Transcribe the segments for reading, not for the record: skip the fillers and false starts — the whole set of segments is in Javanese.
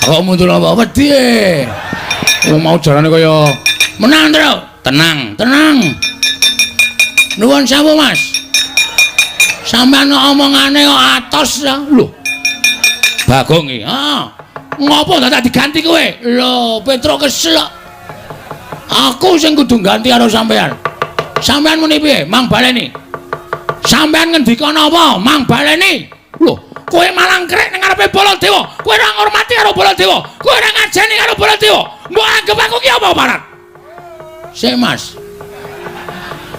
Kok mundur apa? Wedi. Wong mau jarane kaya menang, Tru. Tenang, tenang. Nuwun sewu, Mas. Sampeyan omongane kok atos ya. Lho. Bagong iki. Heeh. Ngopo dadak diganti kowe? Lho, Petruk kesel. Aku sing kudu ganti karo sampeyan. Sampeyan muni piye? Mang baleni. Sampeyan ngendika napa? Mang baleni. Lho, kowe malah ngrek ning ngarepe Baladewa. Kowe ora ngurmati karo Baladewa. Kowe ora ngajeni karo Baladewa. Mbok anggep aku ki apa, Parat? Sik, Mas.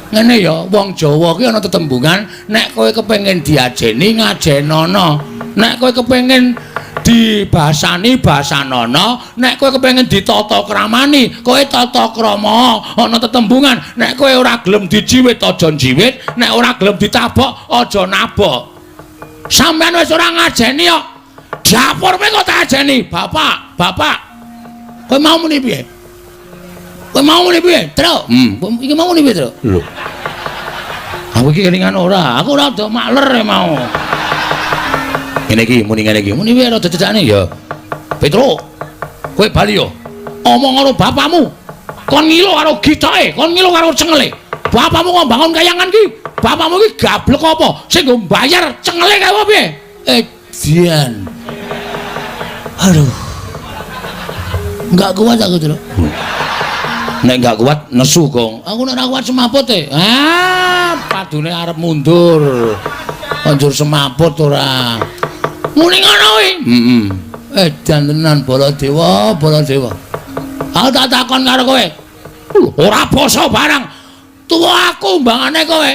Ngene ya, wong Jawa ki ana tetembungan, nek kowe kepengin diajeni ngajenono. Nek kowe kepengin dibasani basanono, nek kowe kepengin ditata kramani, kowe tata krama. Ana tetembungan, nek kowe ora gelem dijiwit aja njiwit, nek ora gelem ditabok aja nabok. Sampeyan wis ora ngajeni kok. Dapurmu kok tak ajeni, Bapak, Bapak. Kowe mau muni piye? Kowe mau muni piye, Truk? Iki mau muni piye, Truk? Lho. Aku iki kelingan ora, aku ora rada makler mau. Ngene iki muni ngene iki. Muni piye rada cecakne ya. Petruk, kowe bali yo. Omong karo bapakmu. Kon ngilo karo gitoke, kon ngilo karo cengele. Bapakmu kok bangun kayangan ki? Bapakmu ki gablek apa? Sing nggo mbayar cengele kae apa piye? Edian. Aduh. Enggak kuat aku, Truk. Nek enggak kuat nesu, Gong. Aku nek ora kuat semaput e. Ah, padune arep mundur. Anjur semaput ora. Muni ngono kuwi. Heeh. Edan tenan Baladewa, Baladewa. Aku tak takon karo kowe. Ora basa barang. Tuwa aku mbangane kowe.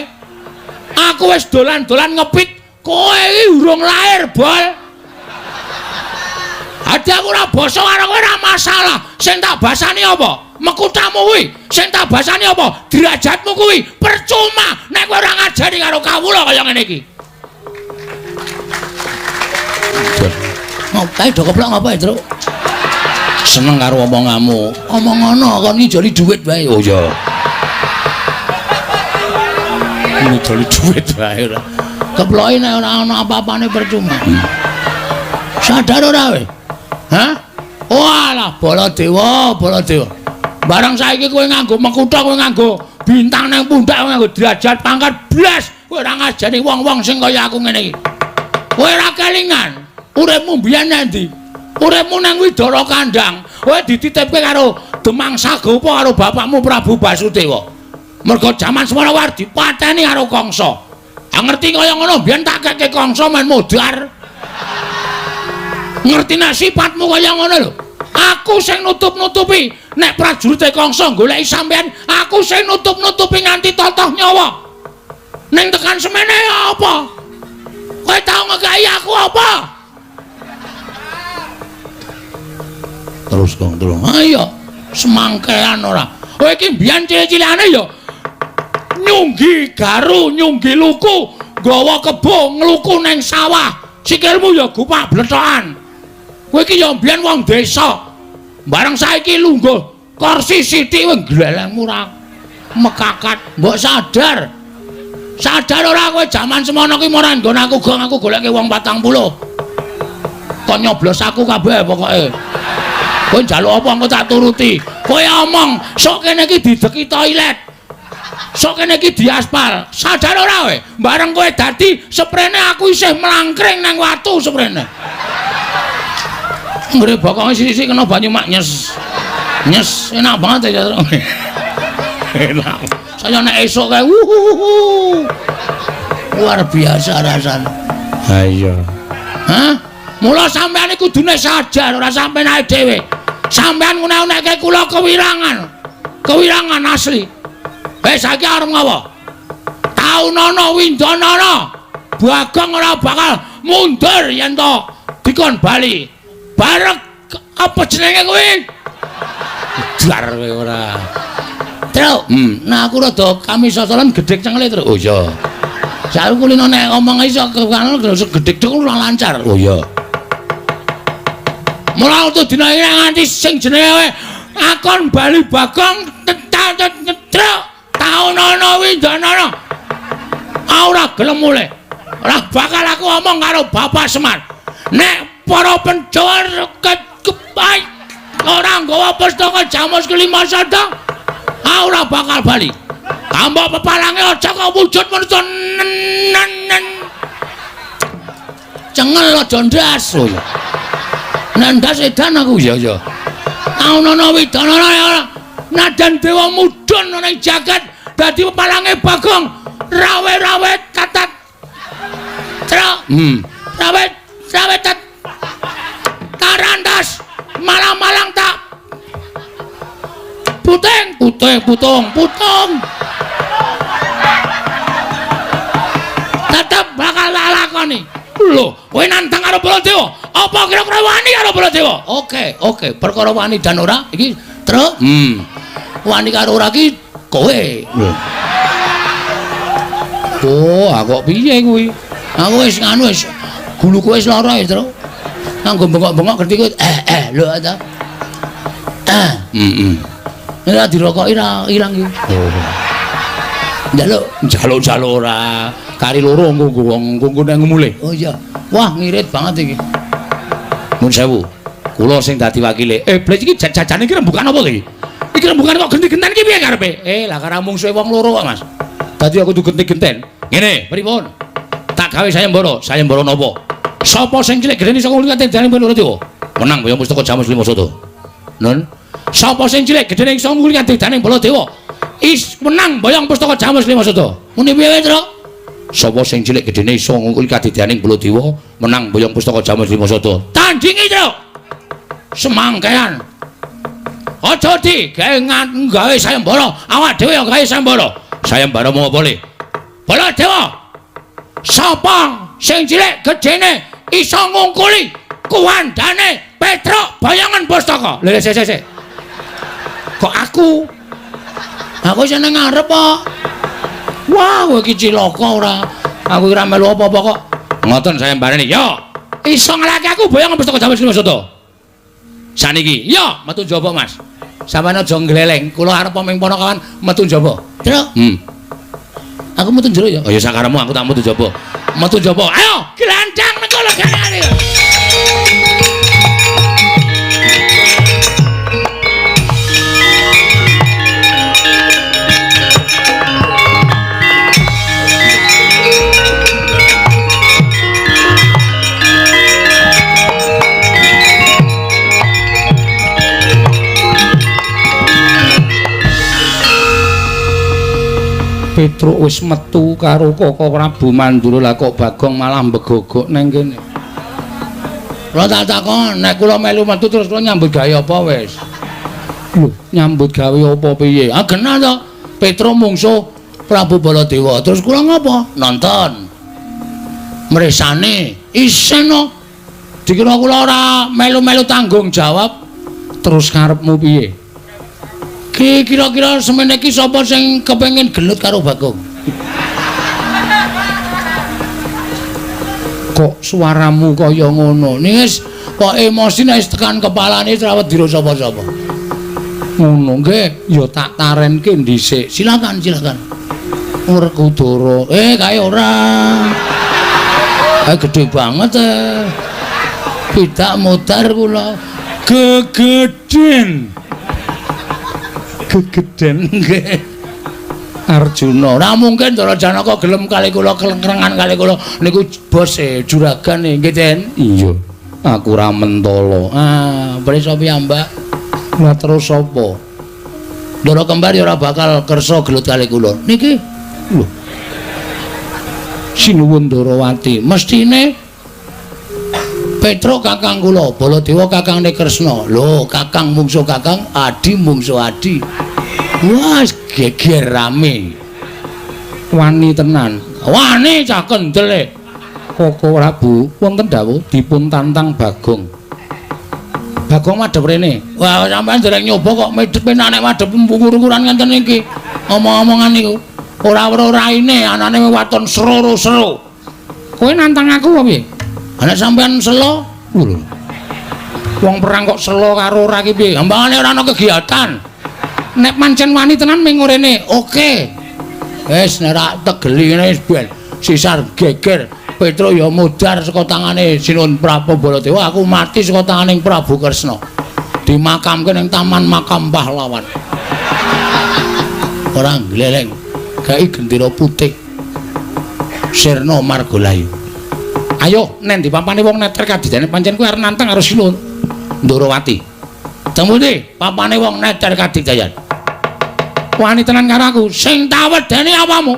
Aku wis dolan-dolan ngepit, kowe iki urung lahir, Bol. Adi aku ora basa karo kowe ora masalah. Sing tak basani apa? Mekutamu kuwi. Sing tak basani apa? Derajatmu kuwi. Percuma nek kowe ora ngajari karo kawula kaya ngene iki. Ngopo do keplok ngapa, Truk? Seneng karo omonganmu. Omong ngono kon ngijoli dhuwit wae. Oh iya. Ngijoli dhuwit wae ora. Keploke nek ora ana apa-apane percuma. Sadar ora kowe? Hah? Walah, Baladewa, Baladewa. Barang saiki kowe nganggo mekutha, kowe nganggo bintang nang pundak, kowe nganggo derajat pangkat blas, kowe ora ngajeni wong-wong sing kaya aku ngene iki. Kowe ora kelingan. Uripmu mbiyen nang ndi? Uripmu nang Widara Kandang. Kowe dititipke karo Demang Sagopa karo bapakmu Prabu Basudewa. Mergo jaman semono war dipateni karo Kangsa. Ha ngerti kaya ngono mbiyen tak keke Kangsa men modar. Ngerti nek sifatmu kaya ngono lho. Aku sing nutup-nutupi nek prajurite Kangsa goleki sampean, aku sing nutup-nutupi nganti totoh nyawa. Ning tekan semene apa? Kowe tau ngekai aku apa? Terus Gong, terus. Ayo, semangkean ora. Kowe iki mbiyen cilik-cilikane ya nyunggi garu, nyunggi luku, nggawa kebo ngluku ning sawah. Sikilmu ya gupak blethokan. Kowe iki ya mbiyen wong desa. Bareng saiki lungguh kursi sithik kowe glelengmu ora mekakat. Mbok sadar. Sadar ora kowe jaman semono ki ora nggon aku Gong, aku goleke wong 40. Kon nyoblos aku kabeh pokoke. Kowe njaluk apa engko tak turuti. Kowe omong sok kene iki dideki toilet. Sok kene iki diaspal. Sadar ora kowe? Bareng kowe dadi seprene aku isih mlangkring nang watu seprene. Nggre bokonge sithik-sithik kena banyu mak nyes. Nyes, enak banget ya. Enak. Saya nek esuk kae wuhuhuhu. Luar biasa rasane. Ha iya. Hah? Mula sampean iku kudune sadar ora sampean ae dhewe. Sampean ngene-ngene kula kewirangan. Kewirangan asli. Wis saiki arep ngopo? Taunana windanana. Bagong ora bakal mundur yen to dikon bali. Bareng apa jenenge kuwi? Dar kowe ora. Truk, nah aku rada kamisosolan gedhek cengele, Truk. Oh iya. Saiki kulino nek omong iso kano gedhek dek ora lancar. Oh iya. Mula untuk dina iki nganti sing jenenge akon bali Bagong truk taunana windanana. Ora gelem mulih. Ora bakal aku omong karo Bapak Semar. Nek para penjara Ora nggawa pustaka Jamus Kelima Sada, ora bakal bali. Tambah pepalange aja kok wujud manungsa nen. Cengel aja ndas. Oh iya. Nek ndas edan aku ya ya. Taunana widana nadan dewa mudhun ana ing jagat dadi pepalange Bagong rawe-rawe tatat. Truk. Rawe rawe tat. Tarantas malang-malang tak puting puting putung putung tetep bakal lakoni. Lho, kowe nantang karo Baladewa, apa kira-kira wani karo Baladewa? Oke, oke, perkara wani dan ora iki truk. Wani karo ora iki kowe. Lho. Oh, kok piye kuwi? Aku wis nganu wis guluku wis lara wis, Truk. Nganggo bengok-bengok ngerti kowe lho ta. Ora dirokoki ra ilang iki. Oh. Njaluk, njaluk-njaluk ora. Kari loro engko wong engko nek mulih. Oh iya. Wah, ngirit banget iki. Nuwun sewu. Kula sing dadi wakile. Blek iki jajane iki rembukan apa to iki? Iki rembukan kok genti-genten iki piye karepe? Lah karo mungsuhe wong loro kok, Mas. Dadi aku kudu genti-genten. Ngene, pripun? Tak gawe sayembara, sayembara napa? Sapa sing cilik gedene saka nglingkate dane Baladewa? Menang boyong pustaka Jamus Lima Sada. Nun. Sapa sing cilik gedene iso nglingkate dane Baladewa? Is menang boyong pustaka Jamus Lima Sada. Muni piye, Truk? Sapa sing cilik gedene iso ngungkuli kadedaning Baladewa menang boyong pustaka Jamus Lima Sada. Tandingi, Truk. Semangkean. Aja di gawe gawe sayembara, awak dhewe ya gawe sayembara. Sayembara mau apa le? Baladewa. Sapa sing cilik gedene iso ngungkuli kuwandane Petruk boyongan pustaka. Lho sik sik sik. Kok aku? Aku seneng ngarep kok. Wah, kowe iki cilaka ora. Aku ora melu apa-apa kok. Ngoten sayembarane. Yo, iso nglaki aku boyongan pustaka Jamus Lima Sada. Saniki, yo metu njaba, Mas. Sampeyan aja ngleleng. Kula arep ming ponokawan metu njaba. Truk. Aku metu njero ya. Oh ya sakaremu aku tak metu njaba. Metu njaba. Ayo, gelandang nang kono gayane. Petruk wis metu karo Koko Prabu Mandura, lah kok Bagong malah mbegogok nang kene. Kula tak takon, nek kula melu metu terus kula nyambut gawe apa wis? Lho, nyambut gawe apa piye? Ah genah to. Petruk mungsuh Prabu Baladewa. Terus kula ngopo? Nonton. Mresane isen no. Dikira kula ora melu-melu tanggung jawab. Terus karepmu piye? Ki kira-kira semene iki sapa sing kepengin gelut karo Bagong? Kok suaramu kaya ngono? Nis kok emosi nek wis tekan kepalane ora wedi sapa-sapa. Ngono nggih, ya tak tarenke dhisik. Silakan, silakan. Werkudara. Kae ora. Gede banget Tidak modar kula. Gegeden. Gegeden nggih. Arjuna. Ora mungkin Ndara Janaka gelem kali kula kelengkrengan kali kula niku bose juragane nggih, Den. Iya. Aku ora mentala. Ah, prisa piyambak. Lah terus sapa? Ndara kembar ya ora bakal kersa gelut kali kula. Niki lho. Sinuwun Ndarawati, mestine Petruk kakang kula, Baladewa kakangne Kresna. Lho, kakang mungsuh kakang, adi mungsuh adi. Wah, geger rame. Wani tenan. Wani cah kendele. Koko Prabu wonten dawuh dipun tantang Bagong. Bagong madhep rene. Wah, sampean dereng nyoba kok medhep nek madhep ukur-ukuran ngenten iki. Omong-omongan niku ora weruh raine, anane waton sero-sero. Kowe nantang aku apa piye? Ana sampean selo? Lho. Wong perang kok selo karo ora ki piye? Gampangane ora ana kegiatan. Nek pancen wani tenan ming rene. Oke. Wis nek ra tegeli ngene wis ben sisar geger. Petruk ya modar saka tangane Sinuwun Prabu Baladewa, aku mati saka tangane Prabu Kresna. Dimakamke ning Taman Makam Pahlawan. Ora gleleng. Gawe gendera putih. Sirna Margalayu. Ayo nen di papane wong neter kadidane pancen kuwi arep nantang karo Sinuwun Ndorowati. Temu ndi papane wong neter kadidayan. Wani tenan karo aku, sing tak wedeni apamu?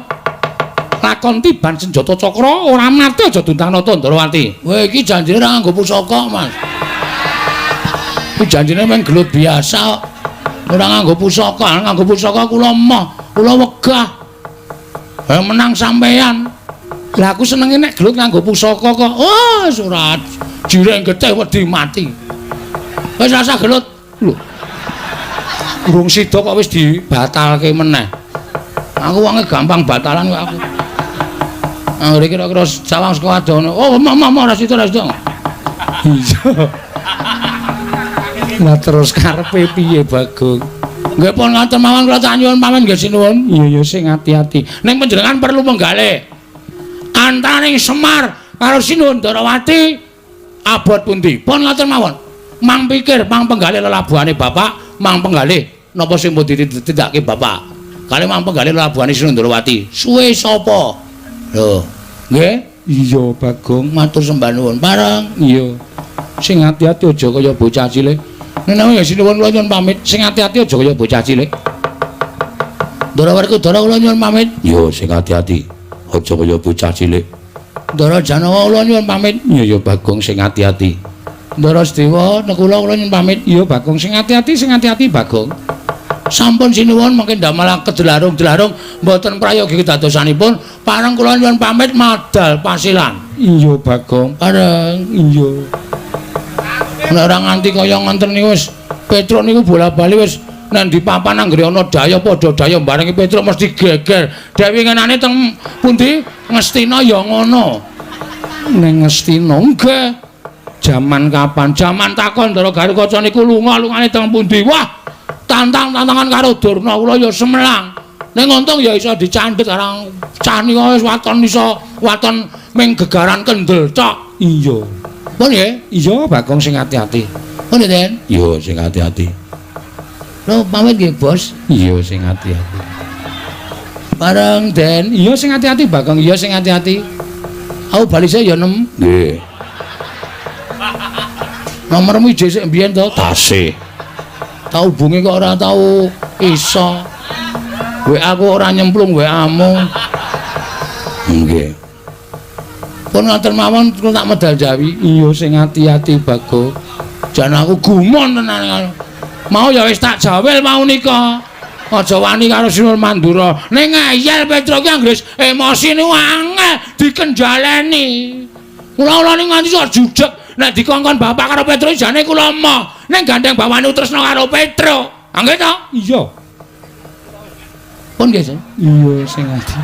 Lakon tiban senjata cakra ora mati aja duntang-nata Ndorowati. Kowe iki janjine ora nganggo pusaka, Mas. Kuwi janjine mung gelut biasa. Ora nganggo pusaka, nganggo pusaka kula emoh, kula wegah. Menang sampean. Lah aku senenge nek gelut nganggo pusaka kok. Oh, ora jireng getih wedi mati. Wis rasa gelut. Lho. Urung sida kok wis dibatalke meneh. Aku wonge gampang batalan kok aku. Anggere kira-kira sawang saka adono. Oh, emoh ora sida, ora sida. Iya. Lah terus karepe piye, Bagong? Nggih pun ngaten mawon kula tak nyuwun pamit nggih sinuwun. Iya ya sing ati-ati. Ning panjenengan perlu menggalih. Antaraning Semar karo Sinuwun Ndorowati abot pundi? Pun ngaten mawon. Mang pikir, mang penggalih lelabuhane bapak, mang penggalih napa sing pun ditindakake bapak. Kali mang penggalih lelabuhane Sinuwun Ndorowati. Suwe sapa? Lho, nggih? Iya, Bagong, matur sembah nuwun. Pareng. Iya. Sing ati-ati aja kaya bocah cilik. Menawi ya sinuwun kula nyuwun pamit. Sing ati-ati aja kaya bocah cilik. Ndara Werkudara kula nyuwun pamit. Iya, sing ati-ati aja kaya bocah cilik. Ndara Janawa kula nyuwun pamit. Iya ya Bagong sing ati-ati. Ndara Sedewa nekula kula nyuwun pamit. Iya Bagong sing ati-ati, sing ati-ati Bagong. Sampun sinuwun mangke ndamel kedelarung-delarung mboten prayogi kedadosanipun. Pareng kula nyuwun pamit madal pasilan. Iya Bagong. Pareng. Iya. Nek ora nganti kaya ngoten niku wis Petruk niku bola-bali wis nang di papan anggere ana daya padha daya barengi Petruk mesti geger. Dewi ngenane teng pundi Ngastina ya ngono. Ning Ngastina nggih. Jaman kapan? Jaman takon Ndara Garukaca niku lunga-lungane teng pundi? Wah, tantang-tantangan karo Durna kula ya semelang. Ning untung ya iso dicandhet karang cah nika wis waton iso waton ming gegaran kendel tok. Iya. Pun nggih? Iya, Bagong sing ati-ati. Pun nggih, Den? Iya, sing ati-ati. Lho, pamit nggih, Bos. Iya, sing ati-ati. Bareng, Den. Iya, sing ati-ati, Bagong. Iya, sing ati-ati. Aku bali sik ya, Nem. Nggih. Nomormu ije sik mbiyen to? Tasih. Tau hubungi kok ora tau iso. WA aku ora nyemplung WA-mu. Nggih. Pun ngoten mawon kula tak medal jawi. Iya sing ati-ati Bagong. Jan aku gumun tenan. Mau ya wis tak jawel mau nika. Aja wani karo Sinuwun Mandura. Ning ngeyel Petruk ki anggere emosi niku angel dikenjaleni. Kula-kula niku nganti sok judeg nek dikongkon bapak karo Petruk jane kula emoh. Ning gandeng bawane tresna karo Petruk. Nggih to? Iya. Pun nggih, Sen. Iya sing ati.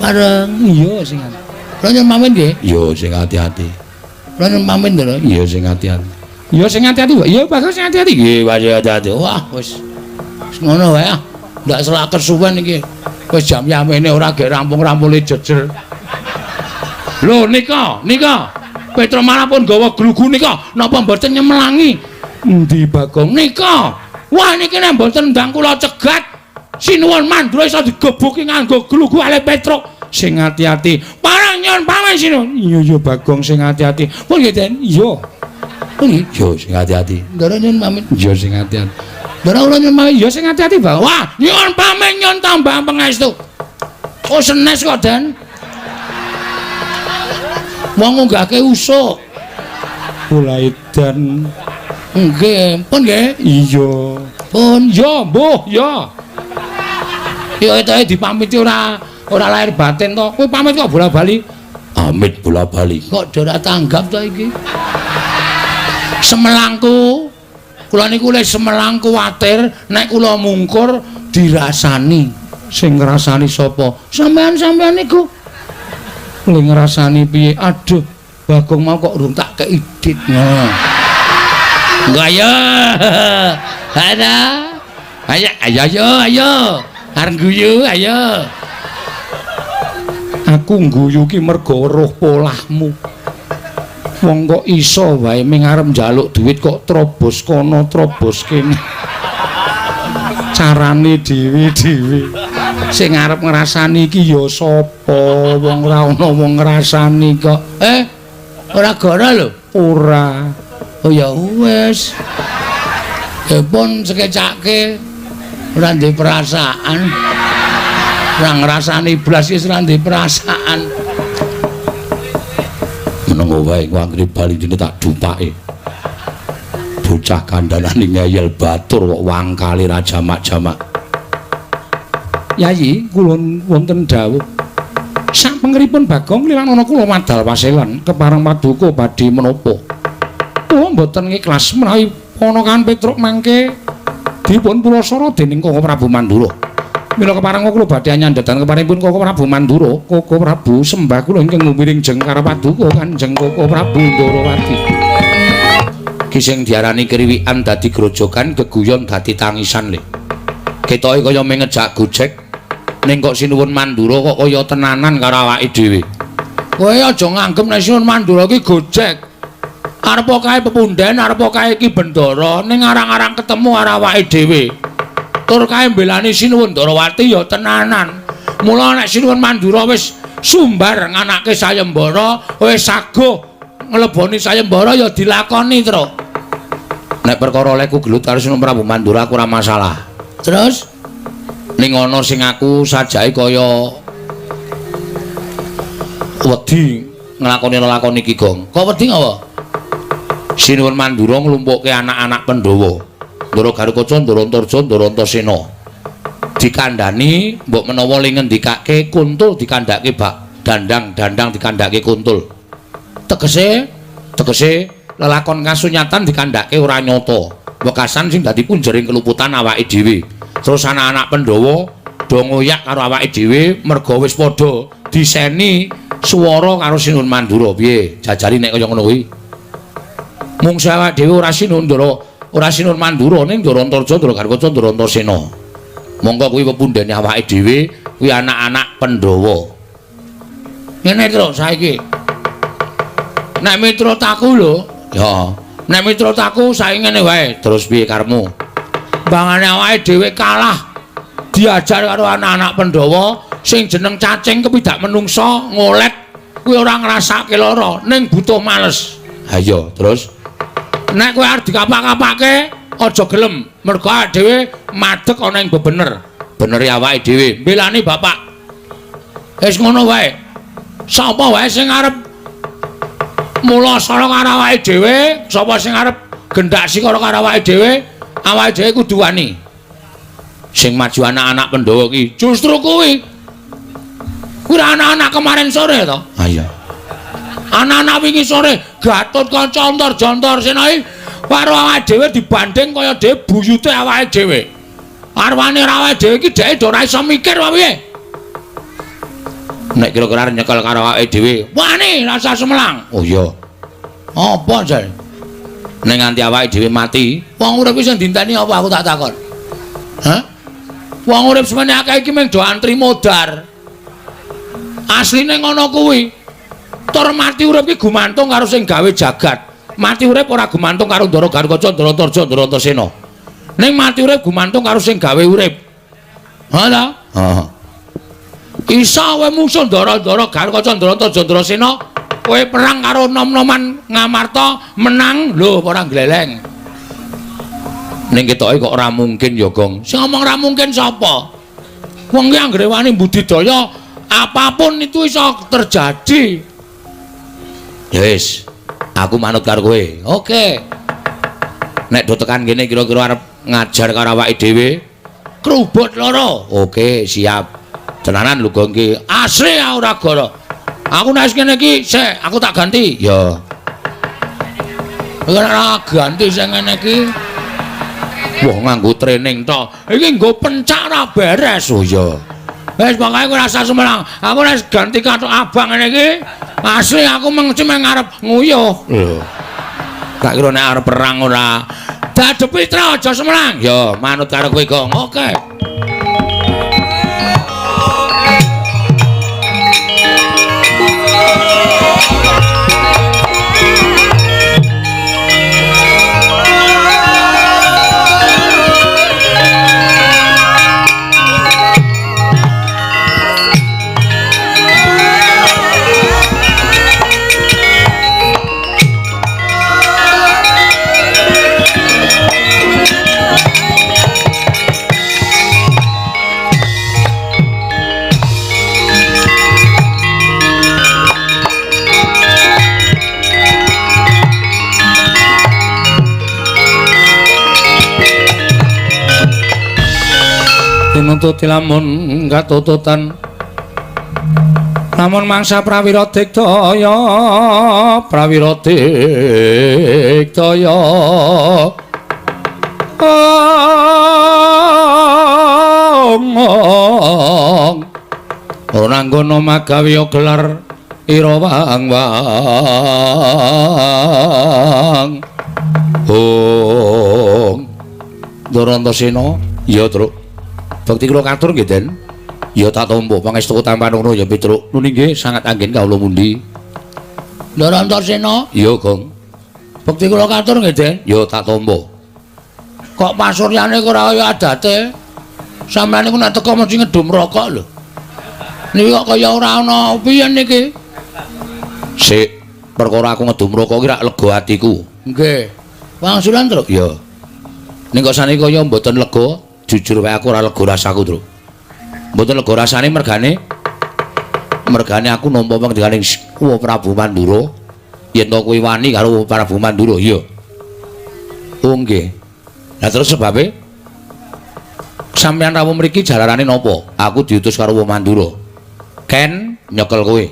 Bareng. Iya sing ati. Kula nyuwun pamit nggih. Iya sing ati-ati. Kula nyuwun pamit lho. Iya sing ati-ati. Iya sing ati-ati, Pak. Iya Bagong sing ati-ati. Nggih, sing ati-ati. Wah, wis. Wis ngono wae ah. Ndak selak kesuwen iki. Wis jam yamene ora gek rampung-rampule jejer. Lho nika, nika. Petruk malah pun gawa glugu nika. Napa mboten nyemelangi? Endi Bagong? Nika. Wah niki nek mboten ndang kula cegat, Sinuwun Mandura iso digebuki nganggo glugu ale Petruk. Sing ati-ati. Parang nyuwun pamit Sinuwun. Iya iya Bagong sing ati-ati. Pun nggih, Den. Iya. Pun nggih. Iya sing ati-ati. Ndara nyuwun pamit. Iya sing ati-ati. Ndara kula nyuwun pamit. Iya sing ati-ati, Bagong. Wah, nyuwun pamit nyuwun tambah pangestu. Oh senes kok, Den. Wong ngunggahke usuk. Bola edan. Nggih, pun nggih. Iya. Pun ya, mbuh ya. Ya etoke dipamiti ora lahir batin to. Kowe pamit kok bola-bali? Amit bola-bali. Kok ora tanggap to iki? Semelangku. Kula niku le semelang kuwatir nek kula mungkur dirasani. Sing ngrasani sapa? Sampean-sampean niku. Le ngrasani piye? Aduh, Bagong mau kok urung tak kei dit. Ngono. Ayo. Ada. Ayo ayo ayo ayo. Arep guyu ayo. Aku ngguyu ki mergo weruh polahmu. Wong kok iso wae ming arep njaluk duit kok trobos kono trobos kene. Carane dhewe-dhewe. Sing arep ngrasani iki ya sapa? Wong ora ana wong ngrasani kok. Ora gara lho. Ora. Oh ya wis. Ya pun sekecake ora ndek perasaan. Ora ngrasani blas wis ora ndek perasaan. Menenggo wae ku anggere bali dene tak dupake. Bocah kandhanane ngeyel batur kok wangkale ra jamak-jamak. Yayi, kula wonten dawuh. Sapengeripun Bagong lilanana kula wadal paselan kepareng paduka badhe menapa. Kula mboten ikhlas menawi ponakan Petruk mangke dipun pulasara dening Koko Prabu Mandura. Mila kepareng kula badhe nyandhatan keparengipun Koko Prabu Mandura, Koko Prabu sembah kula ingkang ngumiring jeng karo paduka Kanjeng Koko Prabu Ndorowati. Ki sing diarani kriwikan dadi grojogan, geguyon dadi tangisan le. Ketoke kaya mung ngejak gojek, ning kok Sinuwun Mandura kok kaya tenanan karo awake dhewe. Kowe aja nganggep nek Sinuwun Mandura ki gojek. Arepa kae pepunden, arepa kae Ki Bendara, ning arang-arang ketemu karo awake dhewe. Tur kae mbelani Sinuwun Ndorowati ya tenanan. Mula nek Sinuwun Mandura wis sumbar nganake sayembara, wis saguh ngleboni sayembara ya dilakoni, Truk. Nek perkara olehku gelut karo Sinuwun Prabu Mandura aku ora masalah. Terus ning ana sing aku sajake kaya wedi nglakoni lelakon iki, Gong. Kok wedi ngapa? Sinuwun Mandura nglumpukke anak-anak Pandhawa. Ndara Garukaca, Ndara Antarja, Ndara Antasena. Dikandhani mbok menawa le ngendikake kuntul dikandhake bak dandang, dandang dikandhake kuntul. Tegese, tegese lelakon kasunyatan dikandhake ora nyata. Wekasan sing dadi punjering keluputan awake dhewe. Terus anak-anak Pandhawa do ngoyak karo awake dhewe merga wis padha diseni swara karo Sinuwun Mandura. Piye? Jajari nek kaya ngono kuwi. Mungsu awake dhewe ora Sinuwun Ndara, ora Sinuwun Mandura ning Ndara Antarja, Ndara Garukaca, Ndara Antasena. Monggo kuwi pepundhene awake dhewe, kuwi anak-anak Pandhawa. Ngene terus saiki. Nek miturut aku lho, ya. Nek miturut aku saiki ngene wae, terus piye karepmu? Bangane awake dhewe kalah diajar karo anak-anak Pandhawa sing jeneng cacing kepidak menungsa ngolet kuwi ora ngrasake lara ning butuh males. Ha iya, terus nek kowe arep dikapak-kapake aja gelem, mergo awake dhewe madeg ana ing bebener. Benere awake dhewe mbelani bapak. Wis ngono wae. Sapa wae sing arep mulasara karo awake dhewe, sapa sing arep gendak sikara karo awake dhewe, awake dhewe kudu wani. Sing maju anak-anak Pandhawa ki justru kuwi. Kuwi anak-anak kemarin sore to? Ha iya. Anak-anak wingi sore Gatotkaca Antarja Antasena iki karo awake dhewe dibanding kaya dhewe buyute awake dhewe. Arwane ora awake dhewe iki dheke ora iso mikir apa piye. Nek kira-kira arep nyekel karo awake dhewe, wani rasa semelang. Oh iya. Apa jare? Nek nganti awake dhewe mati, wong urip iki sing dinteni apa aku tak takon. Hah? Wong urip semene akeh iki mung do antri modar. Asline ngono kuwi. Tur mati urip iki gumantung karo sing gawe jagat. Mati urip ora gumantung karo Ndara Garukaca, Ndara Antarja, Ndara Antasena. Ning mati urip gumantung karo sing gawe urip. Ha ta? Heeh. Isa kowe mungsuh Ndara-ndara Garukaca, Ndara Antarja, Ndara Sena, kowe perang karo nom-noman Ngamarta menang lho ora gleleng. Ning ketoke kok ora mungkin ya, Gong. Sing ngomong ora mungkin sapa? Wong ki anggere wani budidaya apapun itu iso terjadi. Ya wis, aku manut karo kowe. Oke. Nek do tekan kene kira-kira arep ngajar karo awake dhewe, krubut loro. Oke, siap. Tenanan lho Gong ki. Asli ora gara. Aku nek ngene iki, sik aku tak ganti. Ya. Ora ganti sing ngene iki. Wah, nganggo training to. Iki nggo pencak ora beres. Oh iya. Wis pokoke kowe rasa semelang. Aku nek ganti kathok abang ngene iki, asli aku mengci meng arep nguyuh. Lho. Tak kira nek arep perang ora. Dadepi tra aja semelang. Ya, manut karo kowe, Gong. Oke. Nututi lamun katututan lamun mangsa prawira digdaya, prawira digdaya. Ora nggono magawe gelar ira wang wang. Ong Ndorantosena, ya Truk. Bekti kula katur nggih, Den. Ya tak tampa pangestu tampan ngono ya Petruk. Nuni nggih sangat anggen kawula pundi. Ndorantosena, iya Gong. Bekti kula katur nggih, Den. Ya tak tampa. Kok pasuryane ora kaya adate? Sampeyan niku nek teko mesti ngedum rokok lho. Niki kok kaya ora ana piye niki? Sik, perkara aku ngedum rokok iki rak lega atiku. Nggih. Wangsulan, Truk? Iya. Ning kok saniki kaya mboten lega, jujur wae aku ora lega rasaku, Truk. Mboten lega rasane mergane aku nampa pangendikaning Wa Prabu Mandura yen to kuwi wani karo Prabu Mandura. Iya. Oh nggih. Lah terus sebabe sampeyan rawuh mriki jalarane napa? Aku diutus karo Wa Mandura. Ken nyekel kowe.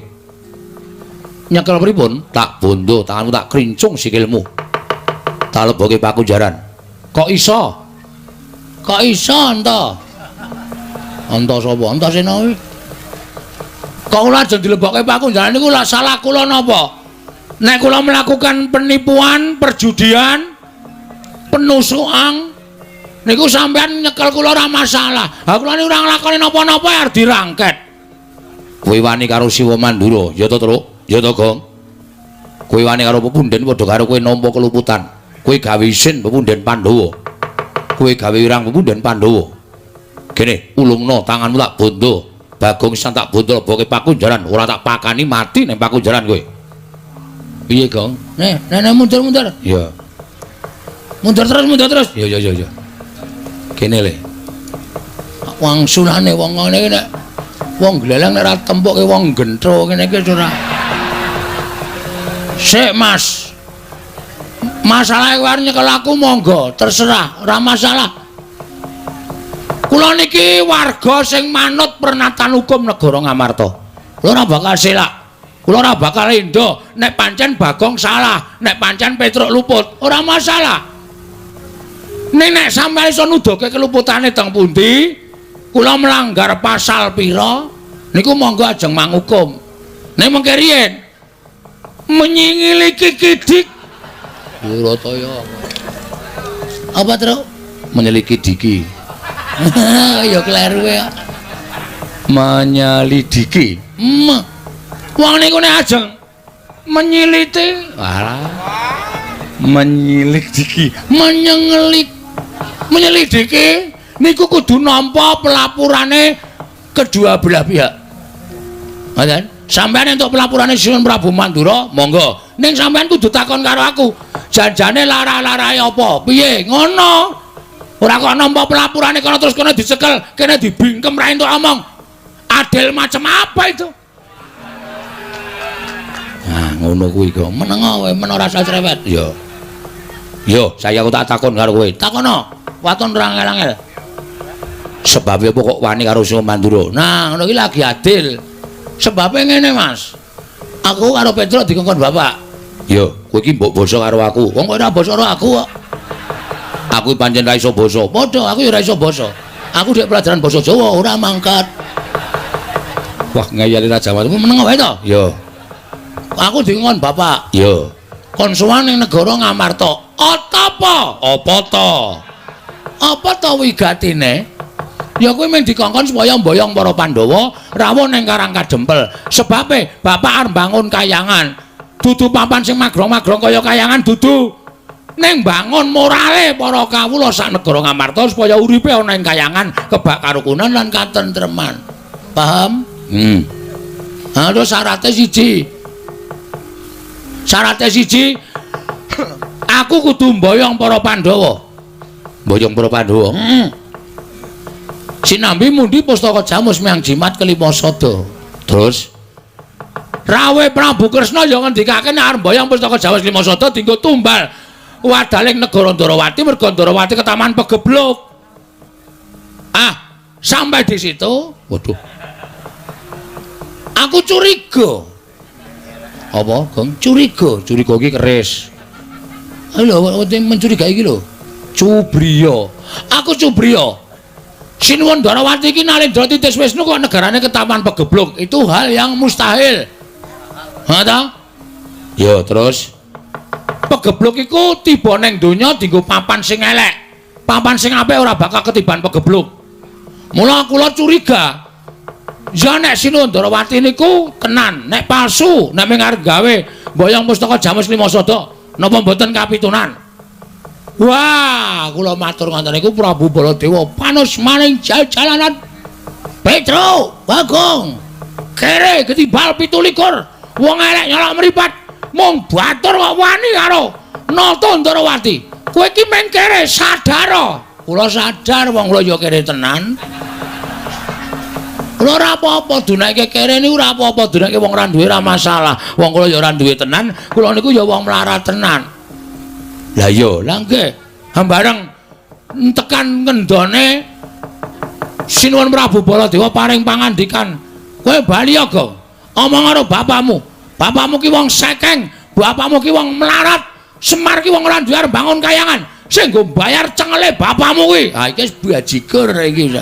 Nyekel pripun? Tak bondo tanganmu, tak krincung sikilmu. Tak leboke pakunjaran. Kok iso? Kok iso ento? Ento sapa? Antasena kuwi. Kok kula ajeng dilebokke pakunjaran niku lha salah kula napa? Nek kula melakukan penipuan, perjudian, penusukan niku sampean nyekel kula ora masalah. Ha kula niku ora nglakoni napa-napa arep dirangket. Kowe wani karo Siwa Mandura, ya to, Truk? Ya to, Gong? Kowe wani karo pepunden padha karo kowe nampa keluputan. Kowe gawe isin pepunden Pandhawa. Kowe gawe wirang pepunden Pandhawa. Kene, ulungno tanganmu tak bondo. Bagong isan tak bondo leboke pakunjaran, ora tak pakani mati ning pakunjaran kowe. Piye, Gong? Nih, nih mundur-mundur. Iya. Mundur terus, mundur terus. Iya, iya, iya, iya. Kene le. Wangsulane wong ngene iki nek wong gleleng nek ora tempuke wong gentro ngene iki ora. Sik, Mas. Masalahe kowe arep nyekel aku monggo, terserah, ora masalah. Kula niki warga sing manut pernatan hukum negara Ngamarta. Kula ora bakal selak. Kula ora bakal endo nek pancen Bagong salah, nek pancen Petruk luput, ora masalah. Ning nek sampeyan iso nuduhke keluputane teng pundi, kula melanggar pasal pira, niku monggo ajeng mangukum. Ning mengke riyen menyingiliki kidik Wirataya. Apa, Truk? Menyeliki diki. Ya kleru ya. Menyelidiki. Wong niku nek ajeng menyiliti, walah. Menyelidiki, menyengelik, menyelidiki niku kudu nampa pelapurane kedua belah pihak. Ngoten? Sampeyan entuk pelapurane Sinuwun Prabu Mandura, monggo. Ning sampeyan kudu takon karo aku. Janjane lara-larae apa? Piye? Ngono. Ora kok nampa pelapurane kono terus kono dicekel, kene dibingkem ra entuk omong. Adil macam apa itu? Nah, ngono kuwi kok. Meneng kowe, men ora usah cerewet. Ya. Yo, saya aku tak takon karo kowe. Takono. Waton ora angel-angel. Sebabe apa kok wani karo Sinuwun Mandura? Nah, ngono iki lagi adil. Sebabe ngene, Mas. Aku karo Petruk dikongkon bapak. Yo, kowe iki mbok basa karo aku. Wong kok ora basa karo aku kok. Aku pancen ra iso basa. Padha, aku ya ora iso basa. Aku dhek pelajaran basa Jawa ora mangkat. Wah, ngeyeli Raja Watu. Meneng wae to? Yo. Aku dikongkon bapak. Yo. Kon sowan ning negara Ngamarta. Apa? Apa to? Apa to wigatine? Ya kuwi mung dikongkon supaya mboyong para Pandhawa rawuh ning Karang Kadempel. Sebabe bapak arep mbangun kayangan. Dudu papan sing magrong-magrong kaya kayangan dudu. Ning bangun morale para kawula sak negara Ngamarta supaya uripe ana ing kayangan kebak karukunan lan katentreman. Paham? Ha terus syarate siji. Syarate siji aku kudu mboyong para Pandhawa. Mboyong para Pandhawa. Sinambi mundi pustaka jamus miang jimat kelima sada. Terus Rawe Prabu Kresna ya ngendikake nek arep mboyong pustaka jamus lima sada dienggo tumbal wadaling negara Ndarawati merga Ndarawati ketaman pegebluk. Ah, Sampai di situ, waduh. Aku curiga. Apa, Gong? Curiga, curiga iki keris. Lho, mencurigai iki lho. Cubriya. Aku cubriya. Sinuwun Dwarawati iki Nalendra Titis Wisnu kok negarane ketaman pegebluk. Itu hal yang mustahil. Ha ta? Ya, terus pegebluk iku tiba ning donya dienggo papan sing elek. Papan sing apik ora bakal ketiban pegebluk. Mula kula curiga. Ya nek Sinuwun Dwarawati niku tenan, nek palsu, nek mung arep gawe mboyong pustaka Jamus Lima Sada, napa mboten kapitunan? Wah, kula matur ngoten niku Prabu Baladewa panus maning jalanan. Petro, Bagong. Kere ketibal 17. Wong elek nyolok mripat. Mung batur kok wani karo Nata Ndrawati. Kowe iki mung kere sadar. Kula sadar wong kula ya kere tenan. Kula ora apa-apa dunake kere niku ora apa-apa, dunake wong ora duwe ora masalah. Wong kula ya ora duwe tenan, kula niku ya wong melarat tenan. Lah iya, lah nggih. Hambareng tekan ngendone Sinuwun Prabu Baladewa paring pangandikan, "Kowe bali ya, Gong. Omong karo bapakmu. Bapakmu ki wong sekeng, bapakmu ki wong melarat, Semar ki wong ora duwe arep bangun kayangan. Sing nggo bayar cengele bapakmu kuwi." Ha iki wis bajigur iki.